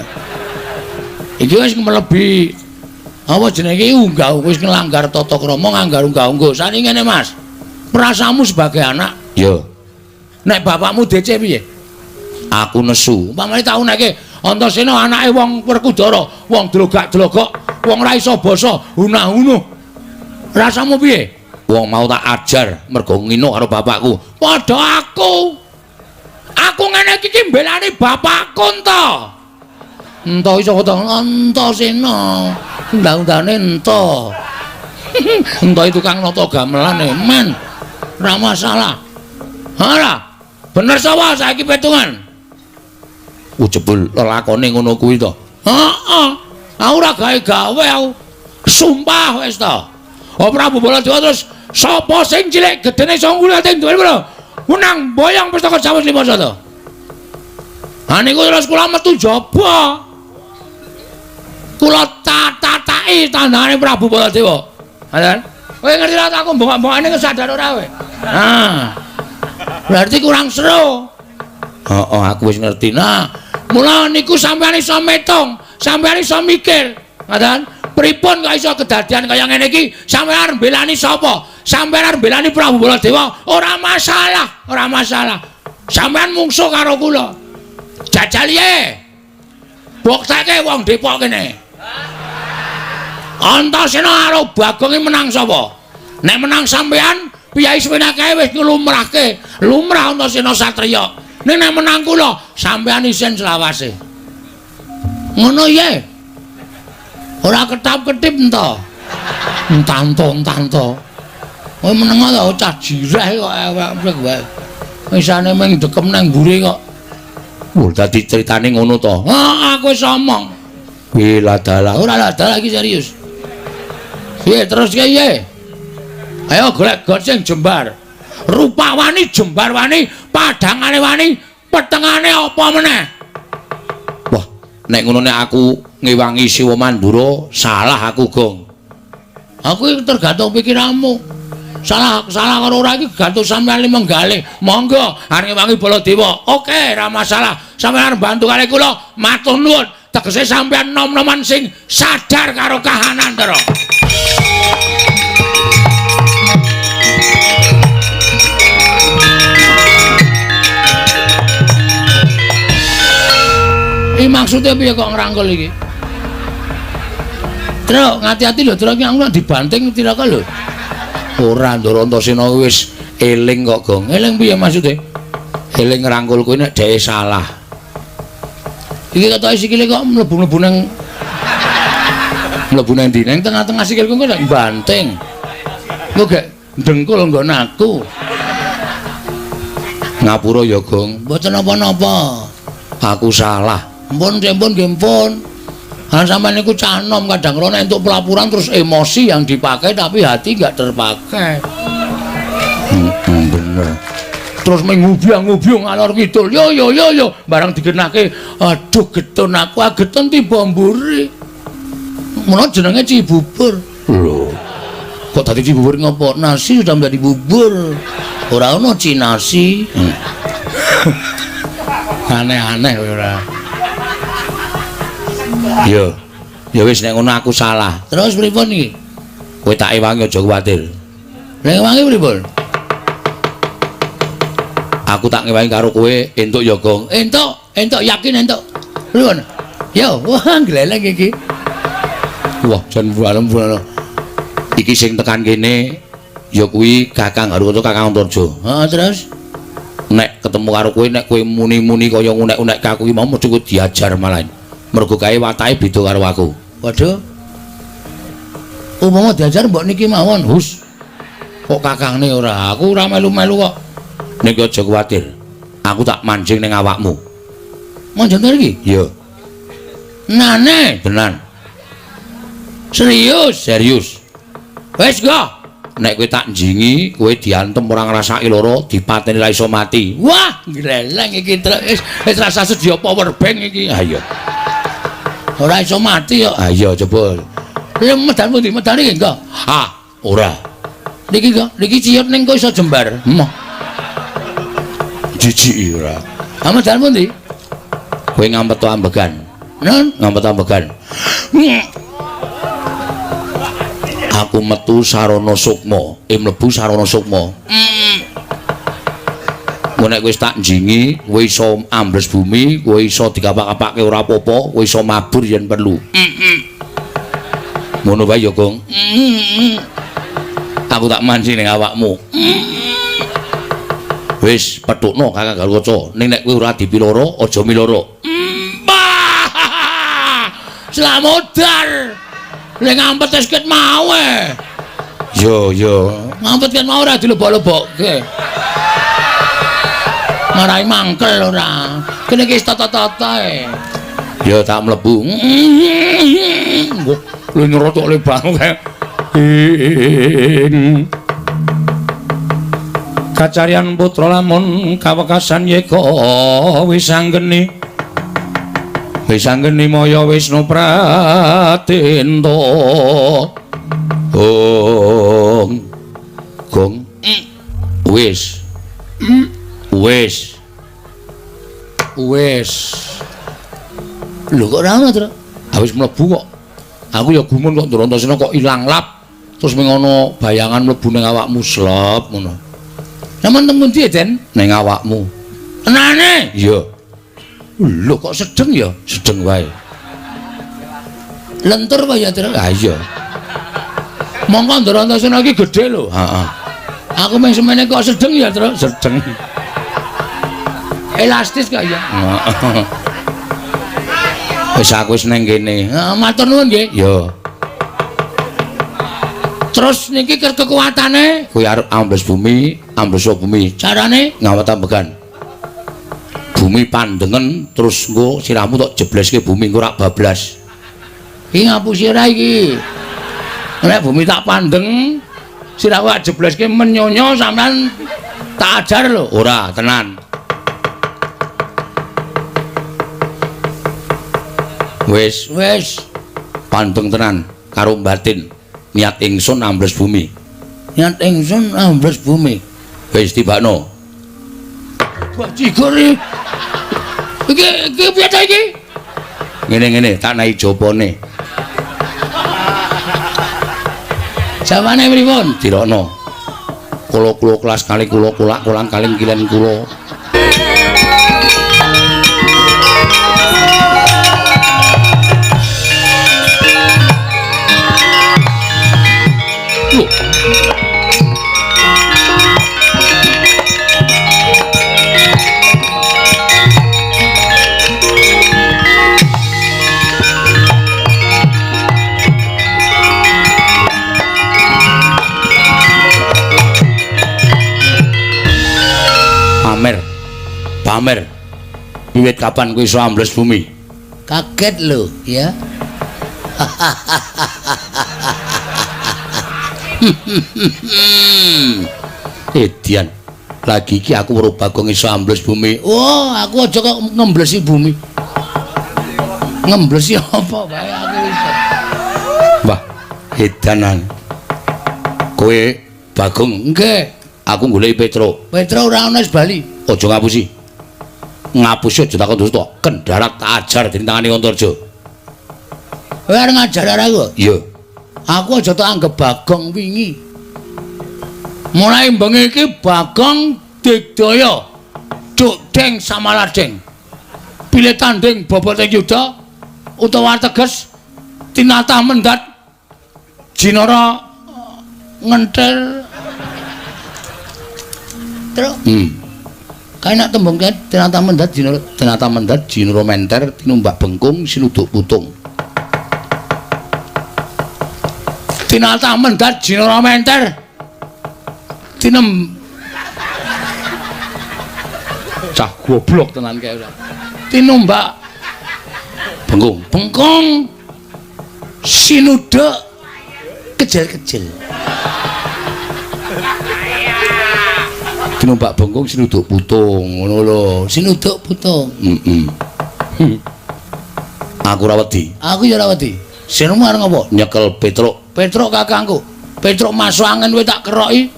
Iki wis mlebi apa jenenge iki unggah wis nglanggar tata krama, nganggar unggah-ungguh. Saniki ngene, Mas. Perasaanmu sebagai anak, ya. Nek bapakmu DC piye? Aku nesu. Umpamane tau neke Antasena anake wong Werkudara, wong dlogak-dlogok, wong ora iso basa, hunah-hunuh. Rasamu piye? Wong mau tak ajar mergo ngino karo bapakku. Padha aku. Aku ngene iki ki mbelani bapakku ento. Ento iso to Antasena. Undang-undane ento. Ento tukang nata gamelan e, men. Ora masalah. Ora. Bener sapa saiki petungan? Jebul lelakone ngono kuwi to. Heeh. Aku ora gawe-gawe aku. Sumpah wis to. Oh Prabu Baladewa terus sapa sing cilik gedene iso ngulate duwe lho. Menang boyong pustaka Jamus Lima Sada. Ha niku terus kula metu jaba. Kula tatataki tandane Prabu Baladewa. Ngoten. Kowe ngerti ra aku mbongok-mbongokane sadar ora kowe? Nah. Berarti kurang seru. Heeh, aku wis ngerti. Nah, mula niku sampeyan iso metung, sampeyan iso mikir. Ngoten? Pripun kok iso kedadian kaya ngene iki? Sampeyan arep mbelani sapa? Sampeyan arep mbelani Prabu Baladewa? Ora masalah, ora masalah. Sampeyan mungsuh karo kula. Jajal ye. Bukteke wong Depok kene. Antasena karo Bagong iki menang sapa? Nek menang sampeyan, piyai sewenake wis nglumrahke, lumrah Antasena satriya. Ning nek menang kula, sampeyan isin selawase. Ngono ye. Ora ketap-ketip ento. Entanto-entanto. Kowe meneng to cah jireh kok ewek wae. Isane mung dekem nang mburi kok. Wah, dadi critane ngono to. Ha, aku wis omong. Piye ladalah? Ora ladalah iki serius. Piye terus piye? Ayo golek got sing jembar. Rupa wani, jembar wani, padhangane wani, petengane apa meneh? Wah, nek ngono nek aku ngewangi Siwa Mandura, salah aku, Gong. Aku iki tergantung pikiranmu. Salah salah karo ora iki gantung sampeyan menggalih. Monggo arep ngewangi Baladewa. Oke, ora masalah. Sampeyan arep bantu kali kula, matur nuwun. Tegese sampeyan nom-noman sing sadar karo kahanan, Ndara. Iki maksudnya piye kok ngrangkul iki? Truk, ngati-ati lho, truk iki aku nek dibanting cilaka lho. Ora, Ndara Antasena wis eling kok, Gong. Eling piye maksude? Eling ngrangkul kuwi nek dheke salah. Iki ketoke sikile kok mlebu-mlebu nang mlebu nang ndi? Nang tengah-tengah sikilku kok nek banting. Engko gek dengkul nggon aku. Ngapura ya, Gong. Mboten napa-napa. Aku salah. Ampun, ampun, nggih ampun. Kan sampeyan niku cah nom kadang kala nek entuk pelaporan terus emosi yang dipakai tapi hati enggak terpakai. Bener. Terus mengubyang-ngubyung ngalor kidul. Yo yo yo yo, barang digenahke, aduh getun aku, getun tiba mburi. Mula jenenge Cibubur. Lho. Kok dadi Cibubur ngopo? Nasi sudah menjadi bubur. Ora ono cinasi. Aneh-aneh kowe ora. Yo. Ya wis nek ngono aku salah. Terus pripun iki? Kowe tak ewangi aja kuwatir. Nek ewangi pripun? Aku tak ngewangi karo kowe entuk ya, Gong. Entuk, entuk yakin entuk. Pripun? Yo, wah gleleng iki. Wah, jan bualem-bualem. Iki sing tekan kene ya kuwi Kakang Harukaca, Kakang Antarja. Heeh, terus nek ketemu karo kowe, nek kowe muni-muni kaya ngunek-unek aku iki mau mesti kowe diajar malah. Mergo kae watake beda karo aku. Waduh. Umpama diajar mbok niki mawon, hus. Kok kakangne ora? Aku ora melu-melu kok. Nek aja kuwatir. Aku tak mancing ning awakmu. Mancing iki? Iya. Nane, tenan. Serius, serius. Wis go. Nek kowe tak njingi, kowe diantem ora ngrasake lara, dipateni ra iso mati. Wah, gleleng iki wis wis rasa sedia power bank iki. Ha iya. Ora iso mati kok. Ha iya coba. Lha medan pundi? Medan iki engko. Ha, ora. Niki kok, niki ciyut ning kok iso jembar. Emoh. Jijiki ora. Ha medan pundi? Kowe ngampet ambegan. Nun, ngampet ambegan. Aku metu sarana sukma, mlebu sarana sukma. Engko nek wis tak njingi, kowe iso ambles bumi, kowe iso dikapak-kapake ora apa-apa, kowe iso mabur yen perlu. Ngono wae ya, Gong. Aku tak mancing ning awakmu. Wis petukno Kakang Garukaca, ning nek kowe ora dipiloro, aja miloro. Slamodar. Lek ngampet wis ket mau e. Yo yo, ngampet ket mau ora dilebok-lebokke. Marai mangkel ora. Kene iki wis tata-tata e. Ya tak mlebu. Lho nyerotok le bang kae. Kacaryan putra lamun kawekasan yeka wis anggeni. Wis anggeni maya Wisnu Pratenta. Gong. Gong. Wis. Wis. Wis. Lho kok ora ono, Tru? Ha wis mlebu kok. Aku ya gumun kok Ndrantasena kok ilang lap. Terus ming ana bayangan mlebu ning awakmu slep ngono. Sampeyan teng pundi, Den? Ning awakmu. Tenane? Iya. Lho kok sedeng ya? Sedeng wae. Lentur wae ya, Tru? Ha iya. Mongko Ndrantasena iki gedhe lho. Heeh. Aku mung semene kok sedeng ya, Tru? Sedeng. Elastis kok ya. Heeh. Wis aku wis ning kene. Heeh, matur nuwun nggih. Ya. Terus niki kekuatane kowe arep ambles bumi, ambles bumi. Carane ngawet ambegan. Bumi pandengen terus engko sirahmu tok jebleske bumi engko rak bablas. Iki ngapusi ora iki. Nek bumi tak pandeng, sirahku tak jebleske menyonyo sampean tak ajar lho. Ora, tenan. Wis, wis. Pandeng tenan karo batin. Niat ingsun ambles bumi. Niat ingsun ambles bumi. Wis tibakno. Bajigur iki. Iki iki piye ta iki? Ngene-ngene tak naik jopone. Jawane pripun? Dirokno. Kula-kula kelas kali kula kulak kolang kaling kilen kula. Pamer. Pamer. Wiwit kapan kowe iso ambles bumi? Kaget lho, ya. Edian. Lagi iki aku weruh Bagong iso ambles bumi. Oh, aku aja kok ngemblesi bumi. Ngemblesi apa bae aku iso. Wah, edanan. Kowe Bagong, nggih. Aku goleki Petruk. Petruk ora ana wis bali. Aja ngapusi. Ngapusi aja takon dusta. Kendharat tak ajar dening tangane Antarja. Kowe arep ngajar aku? Iya. Aku aja tak anggep Bagong wingi. Mulai bengi iki Bagong digdaya. Duk deng samaladeng. Pilih tanding boboting yuda utawa teges tinatah mendat jinara ngentil. Truk. Kae nek tembung kae tinatah mendat jinara, tinatah mendat jinara menter tinumbak bengkung sinuduk putung. Tinatah mendat jinara menter tinem cah goblok tenan kae ora. Tinumbak bengkung, bengkung sinuduk kejel-kejel. Tinumbak bengkung sinuduk putung ngono lho, sinuduk putung. Heeh. Aku ora wedi. Aku ya ora wedi. Sinemu arep ngopo? Nyekel Petruk. Petruk kakangku. Petruk masuk angin kowe tak keroki.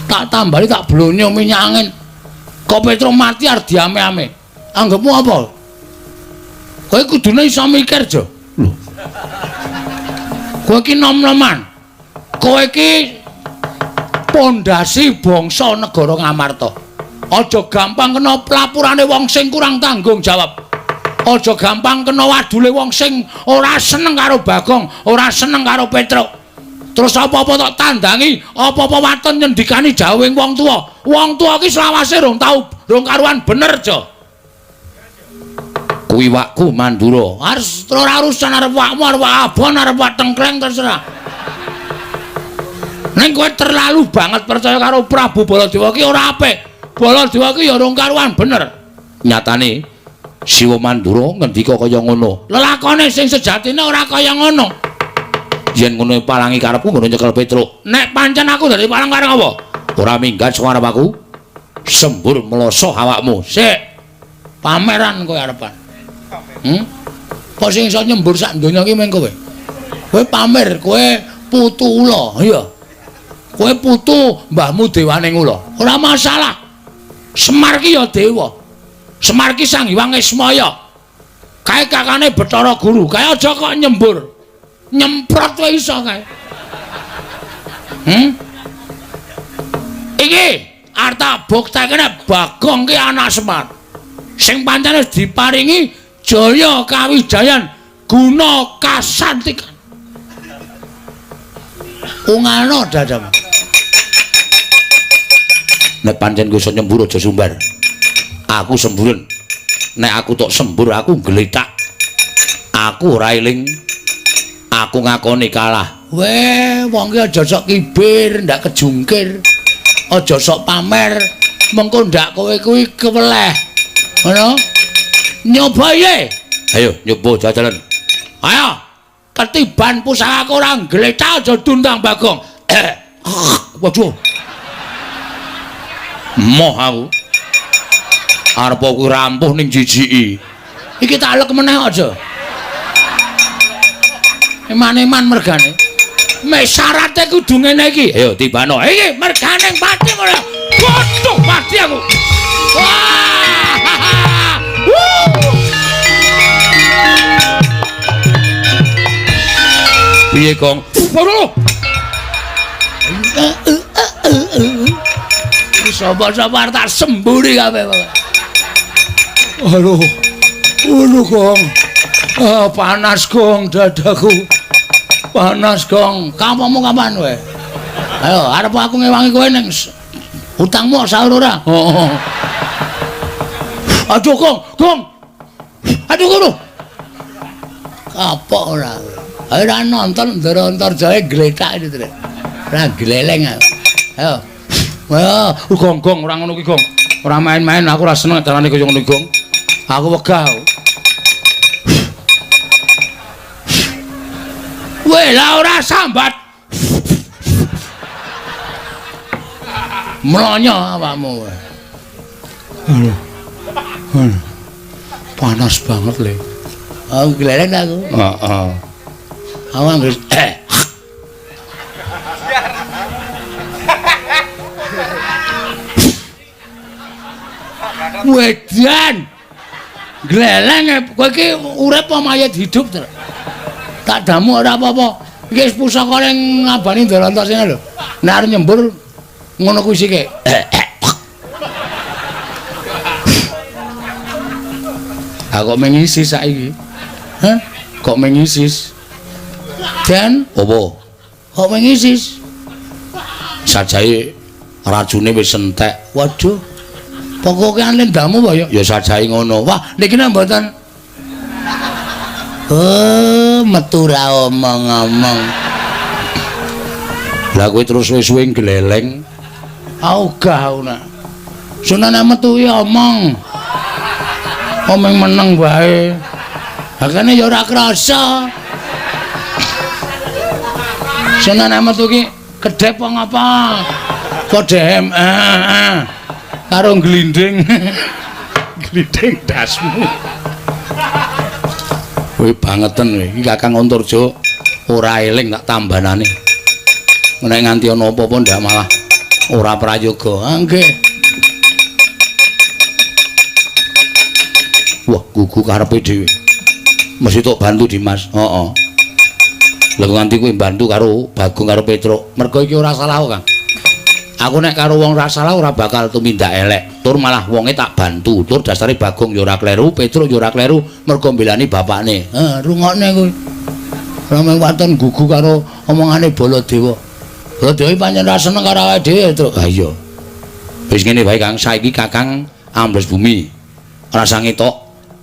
Tak tambali tak blonyo minyak angin. Kok Petruk mati arep diame-ame. Anggepmu apa? Kowe kudune iso mikir, Jo. Lho. Kowe iki nom-noman. Kowe iki pondasi bangsa negara Ngamarta. Aja gampang kena pelapurane wong sing kurang tanggung jawab. Aja gampang kena wadule wong sing ora seneng karo Bagong, ora seneng karo Petruk. Terus apa-apa tok tandangi, apa-apa waton nyendikani jawing wong tuwa. Wong tuwa ki selawase rong tau, rong karuan bener, Jo. Kuwi wakku Mandura. Arep ora urusan arep wakmu, arep wak abon, arep wak tengkleng terserah. Ning kowe terlalu banget percaya karo Prabu Baladewa ki ora apik. Baladewa ki ya rong karuan bener. Nyatane Siwa Mandura ngendika kaya ngono. Lelakone sing sejatine ora kaya ngono. Yen ngono palangi karepku ngono nyekel Petruk. Nek pancen aku dadi palang karep apa? Ora minggat saka arep aku. Sembur mloso awakmu. Sik. Pameran kowe arepan. Kok sing iso nyembur sak donya iki mung kowe. Kowe pamer, kowe putu ula, iya. Kowe putu mbahmu dewane ula. Ora masalah. Semar ki ya dewa. Semar ki Sang Hyang Ismaya. Kae kakane Bathara Guru. Kae aja kok nyembur. Nyemprot wae iso kae. Iki arep tak buktekne Bagong ki anak Semar. Sing pancen wis diparingi jaya kawijayan guna kasantikan. Ungano dadamu. Nek pancen kowe iso nyembur aja sumbar. Aku semburen. Nek aku tok sembur aku gletak. Aku ora eling. Aku ngakoni kalah. Weh, wong ki aja sok kibir, ndak kejungkir. Aja sok pamer, mengko ndak kowe kuwi keweleh. Ngono? Nyoba ye. Ayo nyoba jajalan. Ayo. Ketiban pusakaku ora gletak aja dundang Bagong. Waduh. Moh aku. Arep kuwi rampuh ning jijiki. Iki tak alek meneh aja. Eman-eman mergane. Mek syarate kudu ngene iki. Ayo tibano. Iki mergane pati ora. Waduh mati aku. Wah. Piye, Gong? Waduh. Iki sapa-sapa arep tak semburi kabeh. Aduh. Aduh, Gong. Ah, panas, Gong, dadaku. Panas, Gong. Kampungmu kapan kowe? Ayo, arep aku ngewangi kowe ning utangmu sahur ora? Heeh. Aduh, Gong, Gong. Aduh, ngono. Kapok ora. Ayo ora nonton Ndara Antarjaya gletak itu, Trek. Ora gleleng aku. Ayo. Wah, Gong, Gong, ora ngono kuwi, Gong. Ora main-main, aku ora seneng carane kaya ngono, Gong. Aku wegah. Weh, lah ora sambat. Mlonyo awakmu. Aduh. Aduh. Panas banget le. Aku gleleng aku. Heeh. Aku anggere Wedan. Gleleng kowe iki urip apa mayit hidup, Tru? Tak damu ora apa-apa. Iki wis pusaka ning ngabani Ndalanta sene lho. Nek arep nyembur ngono kuwi sike. Aku kok mengisis saiki. Hah? Kok mengisis? Dan apa? Kok mengisis? Sajae racune wis entek. Waduh. Pokoke lendamu apa ya? Ya sajae ngono. Wah, niki nek mboten. Oh, metu ra omong-omong. Lah kowe terus suwe-suwe gleleng. Ogah aku nak. Sunane metu ki omong. Omong meneng wae. Hakane ya ora krasa. Sunane metu ki kedhep apa ngapa? Padha karo glinding. Glinding dasmu. Kowe bangeten kowe. Iki Kakang Antarja ora eling tak tambanane. Nek nganti ana apa-apa ndak malah ora prayoga. Ah, nggih. Wah, gugu karepe dhewe. Mesti tok bantu Dimas. Heeh. Lha nganti kowe bantu karo Bagong karo Petruk. Mergo iki ora salah kok, Kang. Aku nek karo wong ora salah ora bakal tumindak elek. Tur malah wonge tak bantu. Tur dasare Bagong ya ora kleru, Petruk ya ora kleru, mergo mbelani bapakne. Heh, rungokne kuwi. Ora mung waton gugu karo omongane Baladewa. Baladewa pancen ora seneng karo awake dhewe, Truk. Ha iya. Wis ngene wae, Kang. Saiki Kakang ambles bumi. Rasa ngetok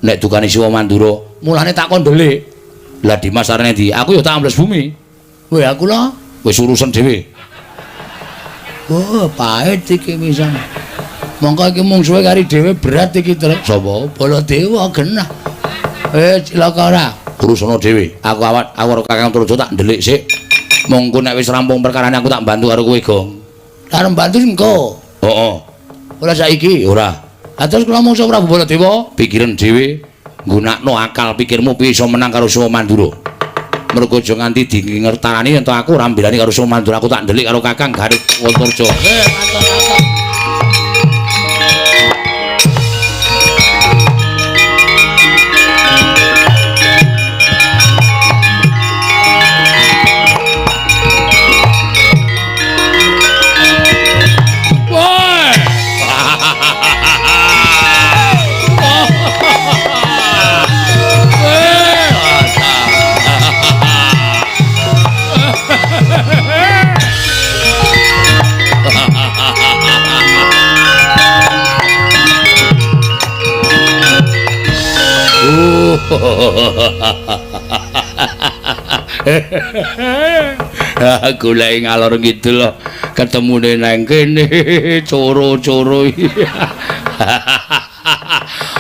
nek dukane Siwa Mandura. Mulane tak kon ndelik. Lah Dimas arene ndi? Aku ya tak ambles bumi. Weh, aku lho wis urusan dhewe. Oh, pahit iki pisan. Mongko iki mungsuhe kari dhewe berat iki, Truk. Sapa? Baladewa genah. Cilaka ora? Urusana dhewe. Aku awak aku karo Kakang Antarja tak ndelik sik. Mongko nek wis rampung perkarane aku tak bantu karo kowe, Gong. Arep bantu engko. Heeh. Ora saiki? Ora. Lah terus kula mungsuh Prabu Baladewa? Pikiran dhewe, nggunakno akal pikirmu piye iso menang karo Siwa Mandura. Mergo aja nganti dingertarani yen to aku ora mbelani karo Siwa Mandura, aku tak ndelik karo Kakang Garut Antarja. Matur-matur. Goleki ngalor ngidul ketemune nang kene coro-coro.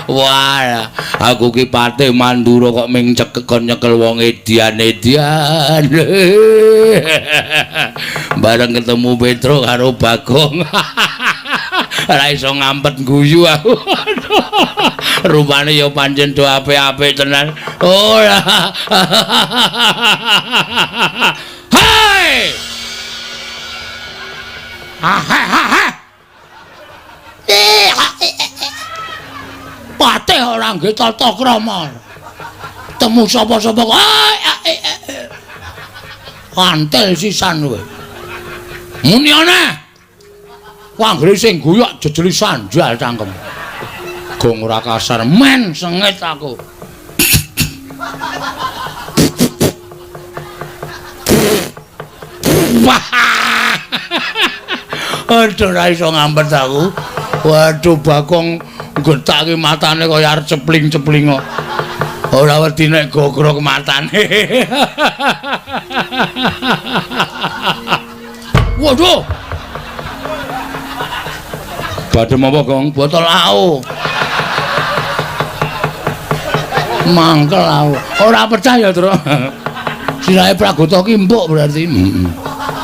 Wah, aku ki Patih Mandura kok ming cekekon nyekel wong edian-edian. Bareng ketemu Petruk karo Bagong. Ora iso ngampet guyu aku. Rupane ya pancen do apik-apik tenan. Ora. Hai. Ha ha ha. Patih ora nggih tata krama. Temu sapa-sapa kok. Kantel sisan kowe. Muni ana. Anggere sing guyok jejeli sanjal cangkem. Gong ora kasar men sengit aku. Wah. Aduh ora iso ngampet aku. Waduh Bagong gethake matane kaya arep cepling-cepling kok. Ora wedi nek gogrok matane. Waduh. Badhe apa, Gong? Botol AO. Mangkel aku. Ora percaya, Truk. Sirahe Pragota ki empuk berarti. Heeh.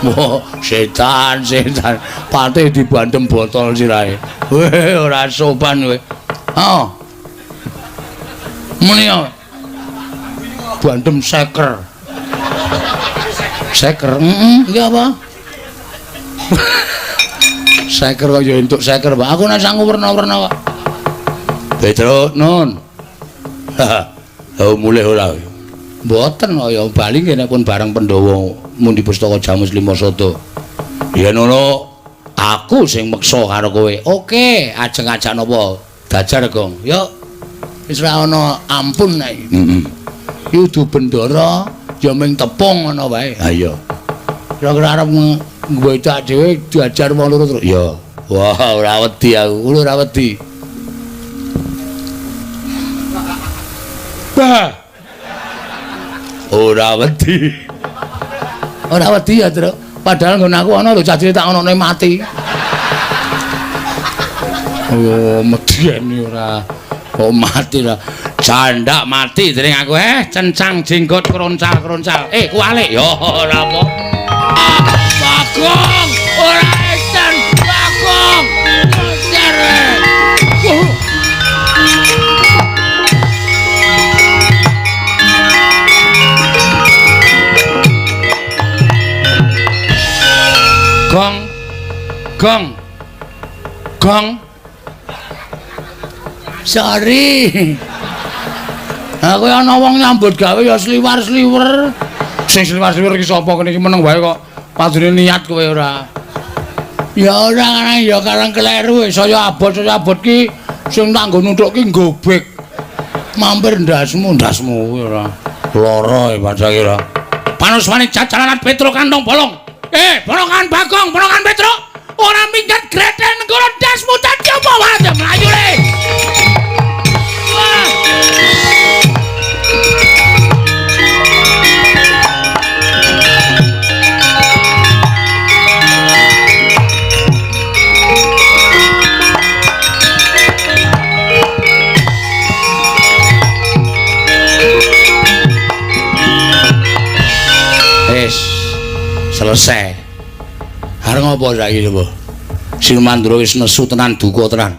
Wah, Setan, setan. Patih dibandem botol sirahe. Weh, ora sopan kowe. Oh. Muni ya. Bandem seker. Seker, heeh, iki apa? Seker kok ya entuk seker, Pak. Aku nek sangu werna-werna kok. Petro, nun. Oh, mulih ora. Mboten kaya bali kene pun bareng Pandhawa mundi pustaka Jamus Lima Sada. Yen ngono aku sing meksa karo kowe. Oke, ajeng ajak napa? Dajar, Gong. Yo. Wis ora ana ampun nek. Heeh. Iki udu bendara ya ming tepung ngono wae. Ha iya. Kira-kira arep ngwedak dhewe diajar wong loro terus. Ya. Wah, ora wedi aku. Kulo ora wedi. Bah. Ora wedi. Ora wedi ya, Truk. Padahal nggon aku ana lho cah cilik tak onone mati. Oh, medeni ora. Oh, mati lah. Jandak mati dening aku cencang jenggot kroncal-kroncal. Kualik. Ya ora apa. Bagong, ora esen Bagong. Jere. Gong. Gong. Gong. Sorry. Aku ana wong nyambut gawe ya sliwar-sliwer. Sing sliwar-sliwer iki sapa kene iki meneng wae kok. Padune niat kowe ora. Ya ora karang ya karang kleru saya abot ki sing tak nggo nuthuk ki nggobek. Mampir ndasmu, ndasmu kuwi ora. Lara e padha kira. Panuswane jajalan Petro kantong bolong. Ponokan Bagong, ponokan Petro. Ora minggat greten nenggala ndasmu dadi apa wae mlayu le. Wah. Wis selesai. Arep ngopo saiki coba? Sinumandra wis nesu tenan duka tenan.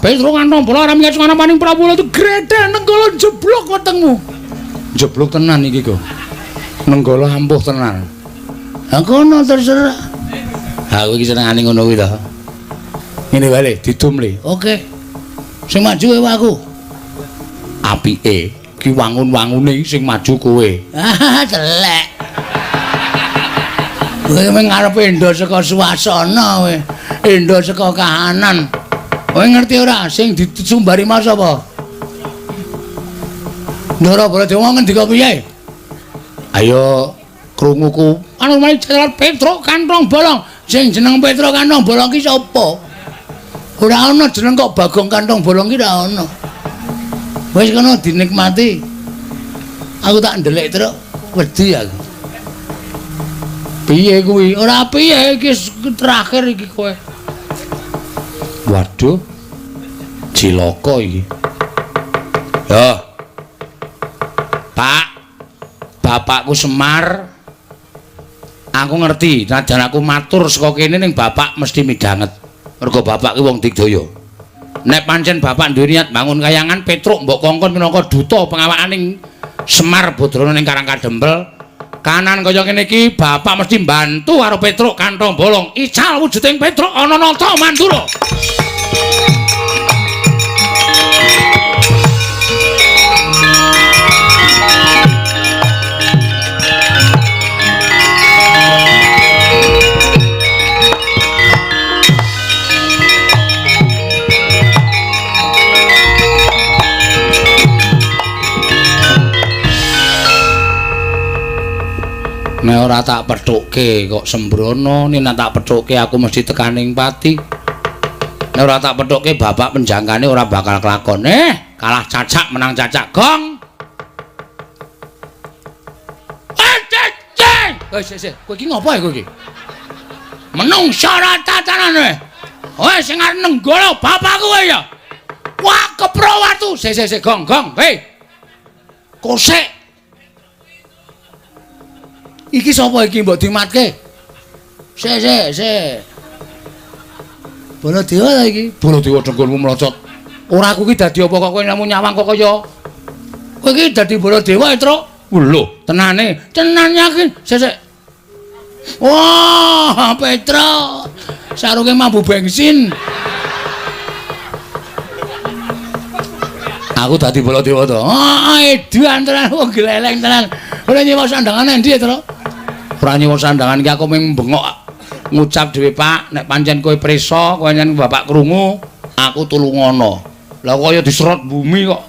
Petro kantong bola ora minggat sing paning Prabu itu gredel nenggala jeblok wetengmu. Jeblok tenan iki kok. Nenggala ampuh tenan. Ha kono terserah. Ha kowe iki senengane ngono kuwi to. Ngene wae le, didum le. Oke. Sing maju kowe aku. Apike ki wangun-wangune sing maju kowe. Ah, telek. Kowe mung ngarepe endo saka suasana kowe. Endo saka kahanan. Kowe ngerti ora sing disumbari mau sapa? Ndara Baladewa ngendika piye? Ayo krunguku. Anu mari jalan Petro kantong bolong. Sing jeneng Petro kantong bolong ki sapa? Ora ana jeneng kok Bagong kantong bolong ki ora ana. Wis kono dinikmati. Aku tak ndelik truk wedi aku. Piye kuwi? Ora piye iki terakhir iki kowe. Waduh. Cilaka iki. Yo. Pak, bapakku Semar. Aku ngerti, najan aku matur saka kene ning bapak mesti midhanget. Mergo bapak ki wong digdaya. Nek pancen bapak duwe niat bangun kayangan, Petruk mbok kongkon minangka duta pengawakaning Semar Badrana ning Karang Kadempel. Kanan kaya ngene iki bapak mesti mbantu karo Petruk kantong bolong. Ical wujuding Petruk ana nata Mandura. Nek ora tak pethukke kok sembrono, nek tak pethukke aku mesti tekaning pati. Nek ora tak pethukke bapak penjangkane ora bakal kelakon. Kalah cacak menang cacak gong. Wis wis, kowe iki ngopo kowe iki? Menungsa ora tatanan kowe. Kowe sing arep nenggala bapakku kowe ya. Wah, kepro watu. Sik sik sik gong gong. Hei. Kosek. Iki sapa iki mbok dimatke? Sik sik sik. Baladewa ta iki? Baladewa dengkulmu mlocot. Ora aku iki dadi apa kok kowe namung nyawang kok kaya kowe iki dadi Baladewa, Truk? Lho, tenane. Tenan yakin. Sik sik. Wah, Petro. Sarunge mambu bensin. Aku dadi Baladewa to. Ah, edan tenan wong gleleng tenan. Ora nyewa sandangan endi, Tru? Ora nyewa sandangan iki aku mung bengok ngucap dhewe, Pak, nek pancen kowe prisa, kowe nyen bapak krungu, aku tulungono. Lah kaya diserot bumi kok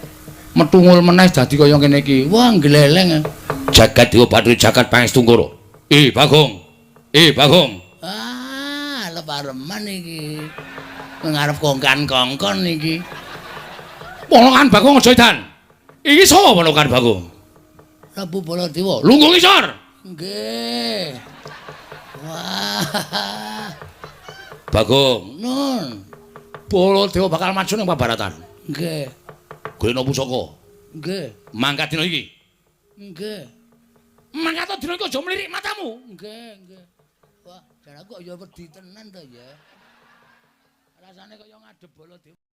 metungul meneh dadi kaya ngene iki. Wah, gleleng. Jagat Dewa Bathara jagat Pangestu Ngoro. Bagong. Bagong. Ah, lepareman iki. Ngarep kongkan-kongkon iki. Ponokan Bagong aja edan. Iki sapa ponokan Bagong? Prabu Baladewa. Lungguh ngisor. Nggih. Wah. Bagong, nun. Baladewa bakal maju ning pabaratan. Nggih. Golekno pusaka. Nggih. Mangkat dina iki. Nggih. Mangkat dina iki aja mlirik matamu. Nggih, nggih. Wah, jan aku kok ya wedi tenan to ya. Rasane kaya ngadep Baladewa.